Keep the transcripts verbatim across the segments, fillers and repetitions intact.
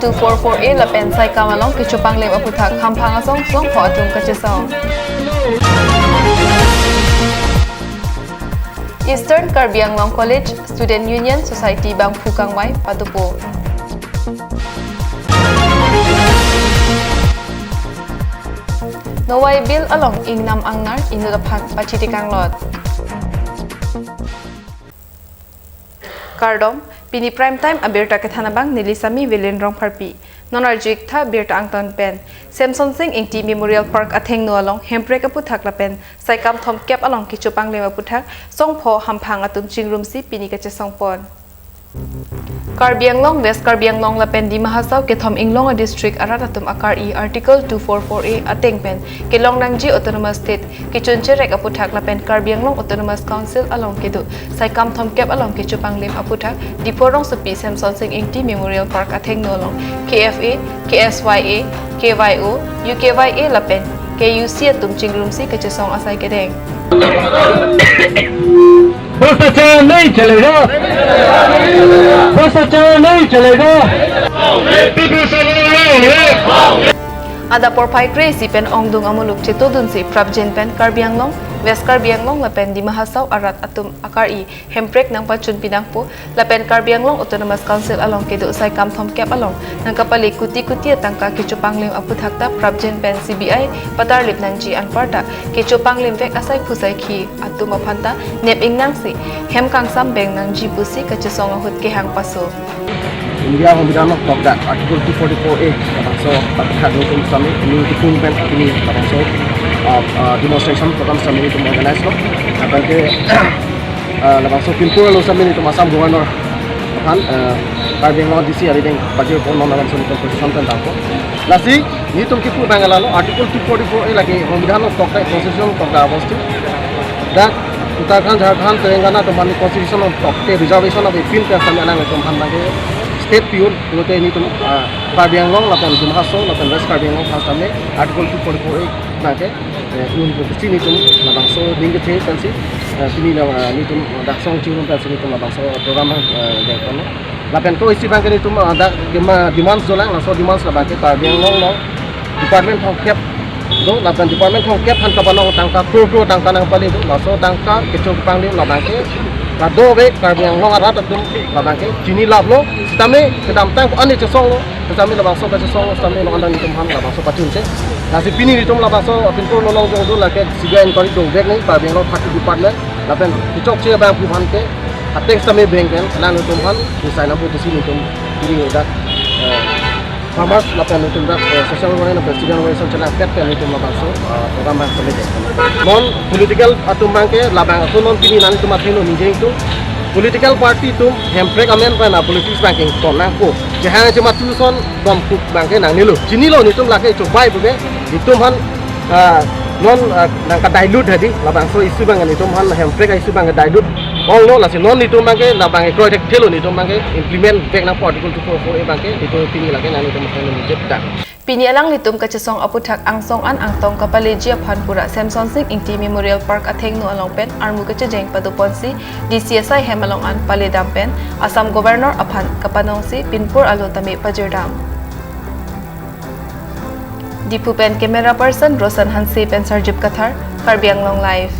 two four four A lapen Saikam along kechopanglim aputhak hamphang asong songpho atum kachesong. Eastern Karbi Anglong College Student Union Society bangphu kangvai padopo. Nowai Bill along ingnam angnar inut aphan pachiti kanglot. Kardom, pini Prime Time abirta kethan abang neli Sami Velin Rongpharpi. Non arju-ik tha birta angton pen. Semson Sing Ingti Memorial Park athengno along Hemprek aputhak lapen Saikam thomkep along kechopanglim aputhak songpho hamphang atum chingrumsi pini kachesongpon. Karbi Anglong, West Karbi Anglong lapen Dima Hasao kethom inglong a-district arat atum akar-i Article two four four A ateng pen kelong nangji Autonomous State kechun cherek aputhak lapen Karbi Anglong Autonomous Council along kedo Saikam thomkep along kechopanglim aputhak Diphu rongsopi Semson Sing Ingti Memorial Park athengno along K F A, K S Y A, K Y O, U K Y A lapen K U C atum chingrumsi kachesong asai kedeng. भ्रष्टाचार नहीं चलेगा। भ्रष्टाचार नहीं चलेगा। Adap porphai kre-isi pen ongdung amuluk chetodunsi prapjin pen Karbi Anglong, West Karbi Anglong lapen Dima Hasao arat atum akar-i Hemprek nangpachun pinangpo lapen Karbi Anglong Autonomous Council along kedo Saikam thomkep along nangkapale kuti kuti atangka kechopanglim aputhak ta prapjin pen C B I patarlip nangji anparta kechopanglim vek asai phusai khi atum aphanta nep ingnangsi hem kangsam beng nangji pusi kachesong ahut kehang paso. India Hombidanok tokdak Article two forty-four A labangso aputhak nelitum sami, nelitum pen pini labangso, ah, ah, demonstration program sami nelitum organize lo. Lapen ke, ah, labangso pinpur lo sami nelitum Assam Governor aphan, ah, Karbi Anglong D C arideng pajirpon non labangso nelitum position pen dampo. Lasi nelitum kipu abang lalo Article two forty-four A lake Hombidanok tokdak, Constitution tokdak abosti. Dak Uttarakhand, Jharkhand, Telangana atum aphan Constitution tokte reservation ave pin pen sami alanglitum aphan abangke state pi-un pulote nelitum, ah, Karbi Anglong lapen Dima Hasao lapen West Karbi Anglong aphan sami Article two forty-four A abangke, eh, un pusi nelitum labangso ning kethe pensi, eh, pini la, ah, nelitum dak song chingrum pensi nelitum labangso program, eh, dengpon. Lapen ko isi abangke nelitum, ah, dak kema demands dolang, laso demands labangke Karbi Anglong along department thomkep do, lapen department thomkep aphan kapanong tangka crore crore tangka nangpale do, laso tangka kechopanglim labangke kadokave Karbi Anglong arat atum labangke chinilaplo, sitame kedamtang ko-an chesonglo, sitame labangso kachesong, sitame non-an nelitum aphan labangso pachunche. Lasi pini nelitum labangso pinpur lolong jong do lake C B I inquiry dovek nangji Karbi Anglong thirty department, lapen kechokche abangphu aphan ke atek sitame beng pen alanglitum aphan kisai nampu pusi nelitum pini dak, eh, farmers lapen nelitum dak, eh, social organization, student organization chenam pet pen nelitum labangso, eh, program abang sami de. Non political atum abangke labang aso non pini nanglitum athengno ningje ingtung. Political party atum Hemprek amen pen a politics abangke ington nangpo. Jehang jema tuson bom kuk abangke nangnelo. Chinilo nelitum lake chobai puke nelitum aphan, ah, non, ah, nangka dilute hadi labangso issue abang nelitum aphan Hemprek issue abang dilute onglo, lasi non nelitum abangke labang kroi thekthelo nelitum abangke implement vek nangpo Article two four four A abangke nelitum pini lake nanglitum aphan nelitum dak. Pini alanglitum kachesong aputhak angsong an angtong kapaleji aphan pura Semson Sing Ingti Memorial Park athengno along pen armu kachejeng padoponsi D C asai hem along an paledam pen Assam Governor aphan kapanongsi pinpur alo tame pajirdam. Diphu pen camera person Roshan Hanse pen Sarjip Kathar, Karbi Anglong Live.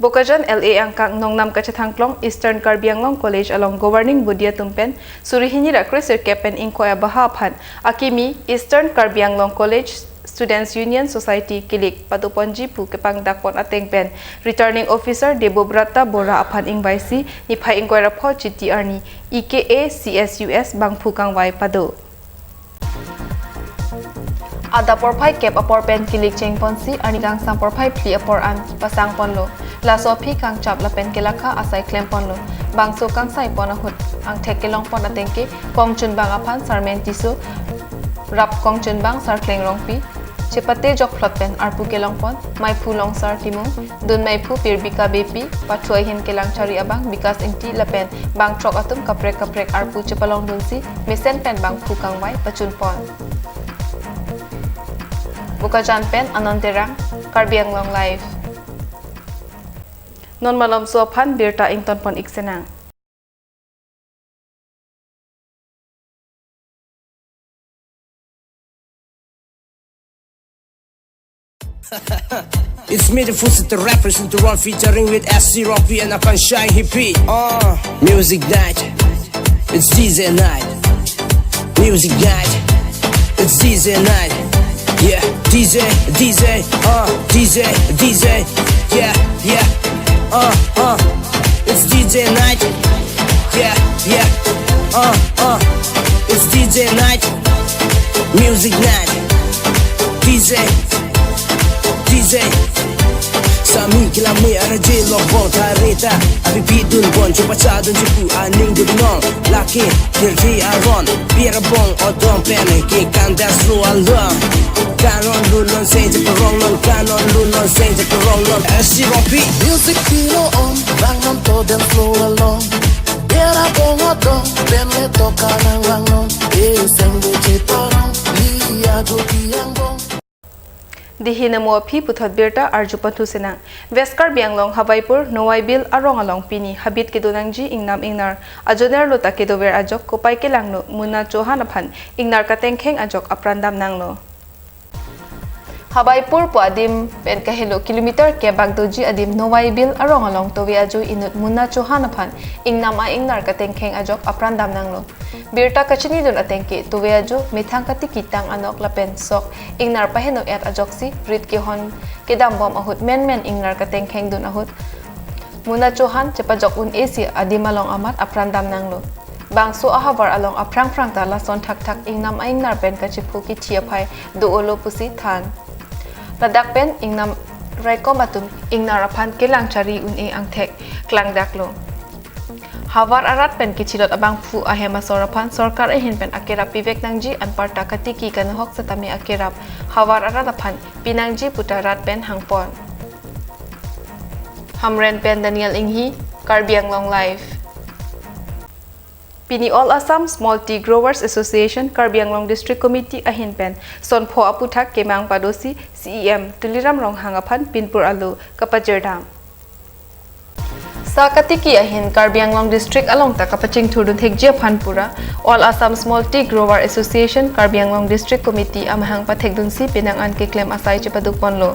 Bokajan L A angkang nongnam kachethangklong Eastern Karbi Anglong College along governing body atum pen suri hini ra kre sirkep pen ingkoi abaha aphan akimi Eastern Karbi Anglong College Students Union Society kilik padoponji pu kepangdakpon ateng pen Returning Officer Debobrata Bora aphan ingvaisi niphai ingkoi ra pho Chiti arni E K A C S U S bangphu kangvai pado. Adap porphai kep apor pen kilik chengponsi arni kangsam porphai phli apor an pasangponlo. Laso aphi kangchap lapen kelakha asai klemponlo. Bangso kangsaipon ahut angthek kelongpon ateng ke kongchunbang aphan Sarmen Tisso, rap kongchunbang Sarkleng Rongpi, chepate jokphlot pen arpu kelongpon, maiphu Longsar Timung, dun maiphu Pirbika Beypi, pathu ahin kelangchari abang Bikas Ingti lapen bangthrok atum kaprek kaprek arpu chepalongdunsi mesen pen bangphu kangvai pachunpon. Bokajan pen Anand Terang, Karbi Anglong Live. Non malomso aphan birta ingtonpon-ik senang. It's me, the Full Set, the representing the one featuring with S C Rocky and Akan Shai Hippie. Uh, music night. It's D J night. Music night. It's D J night. Yeah, D J, D J, uh, D J, D J. Yeah, yeah. Uh, uh. It's D J night. Yeah, yeah. Uh, uh. It's D J night. Music night. D J. D J. Sami kila mui ara je lok bol thareta. Abi pi dun bon chupa cha dun chuku aning dun nong. Laki kirti aron. Biara bong odong pen ke kan dance lo along. Kanon lu non se je perong non. Kanon lu non se je perong non. S C Rocky. Music pilo on. Bang non to dance lo along. Biara bong odong. Pen le to kanang lang non. Eh, seng de je perong. Lia jo piang bong. Dihina mo aphi puthot birta arju panthu senang. West Karbi Anglong Hawaipur Nowaibil arong along pini habit kedo nangji ingnam ingnar ajoner lo ta kedover ajok kopai kelangno Muna Chauhan aphan ingnar katengkheng ajok apran dam nanglo. Hawaipur pu adim pen kahelo kilometer kebak doji adim Nowaibil arong along tove ajo inut Muna Chauhan aphan ingnam a ingnar katengkheng ajok apran dam nanglo. Birta kachinidun ateng ke tove ajo methang katiki tang anok lapen sok ingnar paheno et ajoksi rit kehon kedam bom ahut menmen ingnar katengkheng dun ahut Muna Chauhan chepajok un-e si adim along amat apran dam nanglo. Bangso ahavar along aphrang phrang ta lason thakthak ingnam a ingnar pen kachiphu kithi aphai do-olo pusi than. Ladak pen ingnam raikom atum ingnar aphan kelang chari un-e angthek klangdaklo. Havar arat pen kechilot abangphu ahem asor aphan sorkar ahin pen akerap pivek nangji anparta katiki kanohok setame akerap havar arat aphan pinangji puta rat pen hangpon. Hamren pen Daniel Inghi, Karbi Anglong Live. Pini All Assam Small Tea Growers Association Karbi Anglong District Committee ahin pen sonpho aputhak kemang padosi C E M Tuliram Ronghang aphan pinpur alo kapajirdam. Sa katiki ahin Karbi Anglong District along ta kapachingthurdun thekji aphan pura All Assam Small Tea Grower Association Karbi Anglong District Committee amahang pathekdunsi penang an keklem asai chepadukponlo.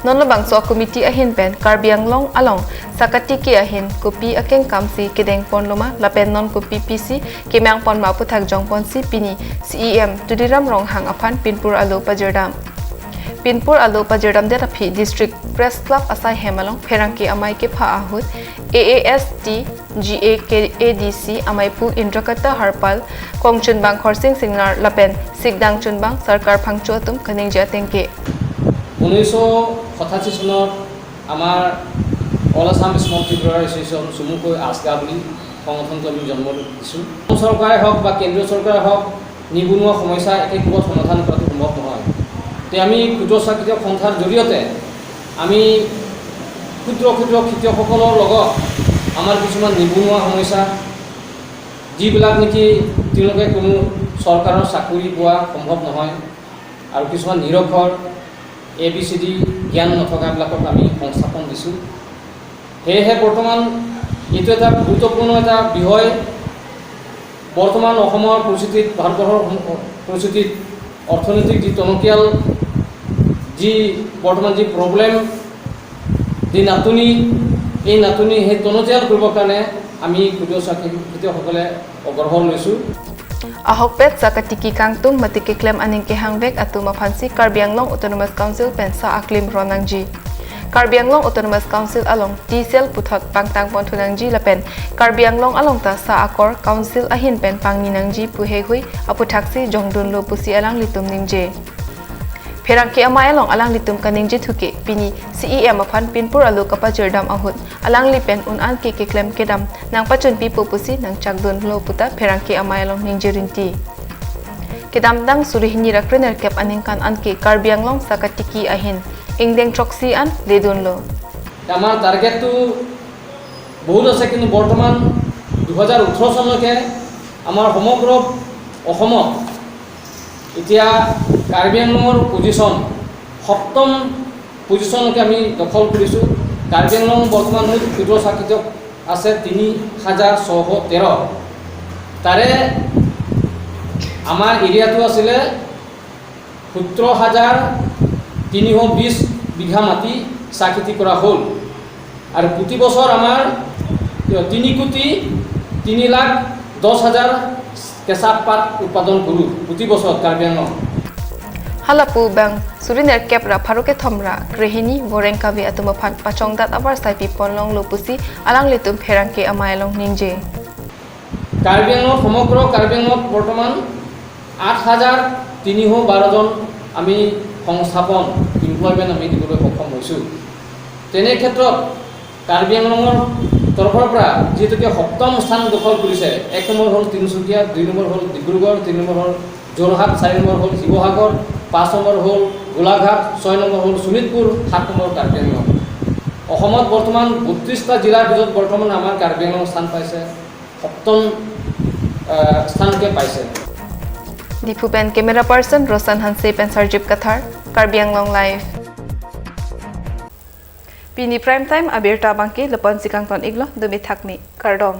Non labangso a-committee ahin pen Karbi Anglong along sa katiki ahin kopi akengkam si kedengponloma lapen non kopi pisi kemangponma aputhak jongponsi pini C E M Tuliram Ronghang aphan pinpur alo pajirdam. Pinpur alo pajirdamdet aphi District Press Club asai hem along pherangke amei kepha ahut A A S T G A K A D C ameiphu Indrakata Harpal, kongchunbang Khorsing Singnar lapen sikdang chunbang Sarkar Phangcho atum kaningje atengke. ঊনৈছশ সাতাশী চনত আমাৰ অল Assam small tea গ্ৰৱাৰ এছ'চিয়েশ্যন চমুকৈ আছগা বুলি সংগঠনটো আমি জন্ম দিছোঁ। অসম চৰকাৰে হওক বা কেন্দ্ৰীয় চৰকাৰে হওক, নিবনুৱা সমস্যা একে কোবত সমাধান কৰাটো সম্ভৱ নহয়। তে আমি ক্ষুদ্ৰ চাহ খেতিয়ক সন্থাৰ জৰিয়তে আমি ক্ষুদ্ৰ ক্ষুদ্ৰ খেতিয়কসকলৰ লগত আমাৰ কিছুমান নিবনুৱা সমস্যা, যিবিলাক নেকি তেওঁলোকে কোনো চৰকাৰৰ চাকৰি পোৱা সম্ভৱ নহয় আৰু কিছুমান নিৰক্ষৰ, এ বি চি ডি জ্ঞান নথকাবিলাকক আমি সংস্থাপন দিছোঁ। সেয়েহে বৰ্তমান এইটো এটা গুৰুত্বপূৰ্ণ এটা বিষয়। বৰ্তমান অসমৰ পৰিস্থিতিত, ভাৰতবৰ্ষৰ সম-, পৰিস্থিতিত অৰ্থনৈতিক যি টনকিয়াল, যি বৰ্তমান যি প্ৰব্লেম, যি নাটনি, এই নাটনি সেই টনকিয়াল কৰিবৰ কাৰণে আমি ক্ষুদ্ৰ চাহ খেতি-, খেতিয়কসকলে অগ্ৰসৰ লৈছোঁ। Ahokpet sa katiki kangtung mate keklem aning kehangvek atum aphansi Karbi Anglong Autonomous Council pen sa aklim ron nangji. Karbi Anglong Autonomous Council along T cell puthot pangtangpon thu nangji lapen Karbi Anglong along ta sa akor Council ahin pen pangni nangji pu heihui aputhaksi jongdunlo pusi alanglitum ningje. Pherangke amei along alanglitum kaningje thuke pini C E M aphan pinpur alo kapajirdam ahut alangli pen un-an ke keklem kedam nangpachunpipo pusi nangchakdunlo puta pherangke amei along ningje rinti. Kedamtang suri hini ra krenerkep aningkan anke Karbi Anglong sa katiki ahin ingdeng throksi an ledunlo. আমাৰ টাৰ্গেটটো বহুত আছে, কিন্তু বৰ্তমান দুহেজাৰ ওঠৰ চনলৈকে আমাৰ সমগ্ৰ অসমত এতিয়া কাৰ্বি আংলঙৰ পজিশ্যন সপ্তম পজিশ্যনলৈকে আমি দখল কৰিছোঁ। কাৰ্বি আংলং বৰ্তমান মুঠ ক্ষুদ্ৰ চাহ খেতিয়ক আছে তিনি হাজাৰ ছশ তেৰ। তাৰে আমাৰ এৰিয়াটো আছিলে সোতৰ হাজাৰ তিনিশ বিছ বিঘা মাটি চাহ খেতি কৰা হ'ল। আৰু প্ৰতি বছৰ আমাৰ তিনি কোটি তিনি লাখ দহ হাজাৰ কেঁচা পাত উৎপাদন কৰোঁ প্ৰতি বছৰ কাৰ্বি Anglong. Halapu bang suri nerkep ra pharo kethom ra krehini Voreng Kave atum aphan pachongdat avarsai pi ponlonglo pusi alanglitum pherangke amei along ningje. Karbi আংলং, সমগ্ৰ কাৰ্বি আংলঙত বৰ্তমান আঠ হাজাৰ তিনিশ বাৰজন আমি সংস্থাপন, এমপ্লয়মেণ্ট আমি দিবলৈ সক্ষম হৈছোঁ। তেনে ক্ষেত্ৰত কাৰ্বি আংলঙৰ তৰফৰ পৰা যিহেতুকে সপ্তম স্থান দখল কৰিছে, এক নম্বৰ হ'ল তিনিচুকীয়া, দুই নম্বৰ হ'ল ডিব্ৰুগড়, তিনি নম্বৰ হ'ল যোৰহাট, চাৰি নম্বৰ হ'ল শিৱসাগৰ, পাঁচ নম্বৰ হ'ল গোলাঘাট, ছয় নম্বৰ হ'ল শোণিতপুৰ, সাত নম্বৰ কাৰ্বি আংলং। অসমত বৰ্তমান বত্ৰিশটা জিলাৰ ভিতৰত বৰ্তমান আমাৰ কাৰ্বি আংলং স্থান পাইছে, সপ্তম আহ, স্থানকে পাইছে। Diphu pen camera person Roshan Hanse pen Sarjip Kathar, Karbi Anglong Live. Pini prime time abirta abangke lapu-an si kangton iklo, dome thakme, kardom.